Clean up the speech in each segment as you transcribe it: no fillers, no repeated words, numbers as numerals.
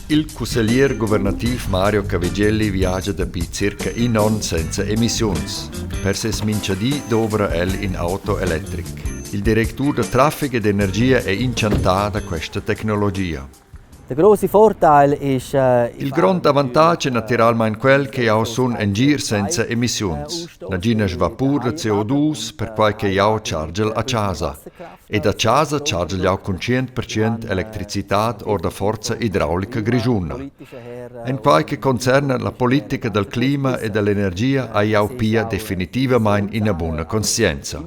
Il cusseglier guvernativ Mario Cavigelli viagia dapi circa in onn senza emissiuns. Per ses mintgadi dovra el in auto electric. Il directur da traffic ed energia è inchantà da questa tecnologia. Der grosse Vorteil ist, äh, Il grond avantatg è natiralmain quel che jau sun en gir senza emissiuns. Nagina svapur da CO2 perquai che jau chargel a chasa. Ed a chasa chargel jau cun 100% electricitad or da forza idraulica grischuna. En quai che concerna la politica dal clima e da l'energia hai jau pia definitivamain ina buna conscienza.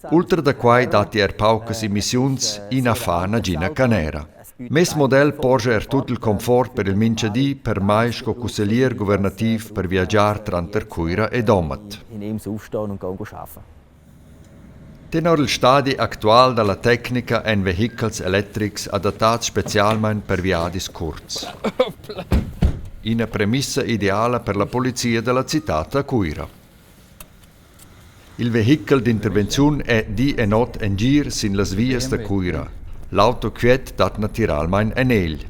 Ultra da quai datti er paucas emissiuns, i na fa nagina canera. Mes model porscha er tut il confort per il mintgadi per mai sco cusseglier guvernativ per viagiar tranter Cuira e Domat. Tenor il stadi actual da la tecnica èn vehichels electrics adattads spezialmain per viadis curts. Ina premissa ideala per la polizia da la citad da Cuira. Il vehichel d'intervenziun è di e notg en gir sin las vias da Cuira. L'auto quiet dat natiralmain en egl.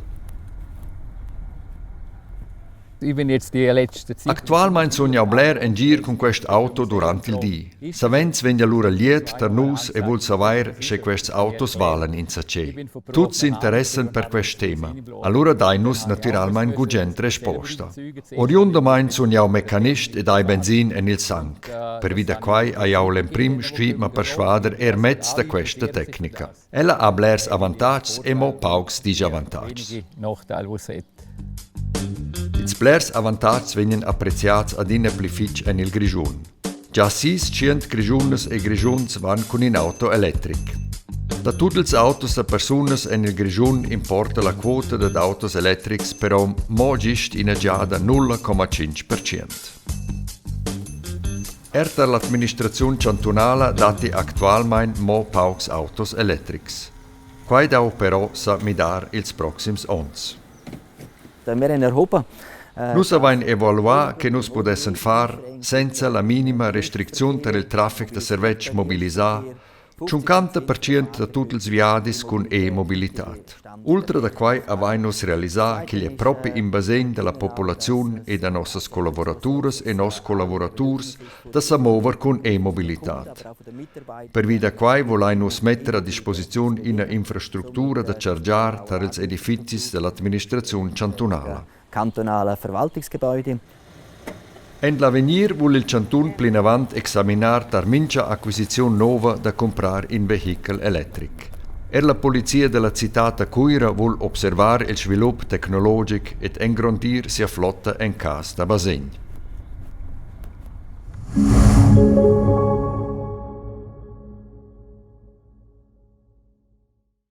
Ich bin jetzt die letzte Zeit. Actualmein sun jau bler en gir cun quest auto durant il di. Savens vegn alura liet tar nus e vul savair, sche quests autos valan insatge. Tuts s'interessan per quest tema. Alura dain nus natiralmain gugent resposta. Oriundamain sun jau mecanist ed hai benzin en il sang. Pervi da quai hai jau l'emprim stuì ma persvader er mez da questa tecnica. Ella ha blers avantatgs e mo paucs disavantatgs. Ils blers avantatgs vegnan appreziads adina pli fitg en il Grischun. Gia 600 Grischunas e Grischuns van cun in auto electric. Da tut ils autos da persunas en il Grischun importa la quota dad autos electrics però mo gist ina giada 0,5%. Er tar l'administraziun chantunala datti actualmain mo paucs autos electrics. Quai dau però sa midar ils proxims onns. Wir in Europa Nus avain evaluà che nus pudessan far senza la minima restricziun tar il traffic da servetsch mobilisà 50% da tut ils viadis cun e-mobilitad. Ultra da quai avain nus realisà ch'igl è propi in basegn da la populaziun e da nossas collavuraturas e noss collavuraturs da sa mover cun e-mobilitad. Pervi da quai vulain nus metter a disposiziun ina infrastructura da chargiar tar ils edifizis da l'administraziun chantunala. Kantonale Verwaltungsgebäude. En l'avegnir vul il chantun plinavant examinar tar mintga acquisiziun nova da cumprar in vehichel electric. Er la polizia da la citad da Cuira vul observar il svilup tecnologic ed engrondir sia flotta en cas da basegn.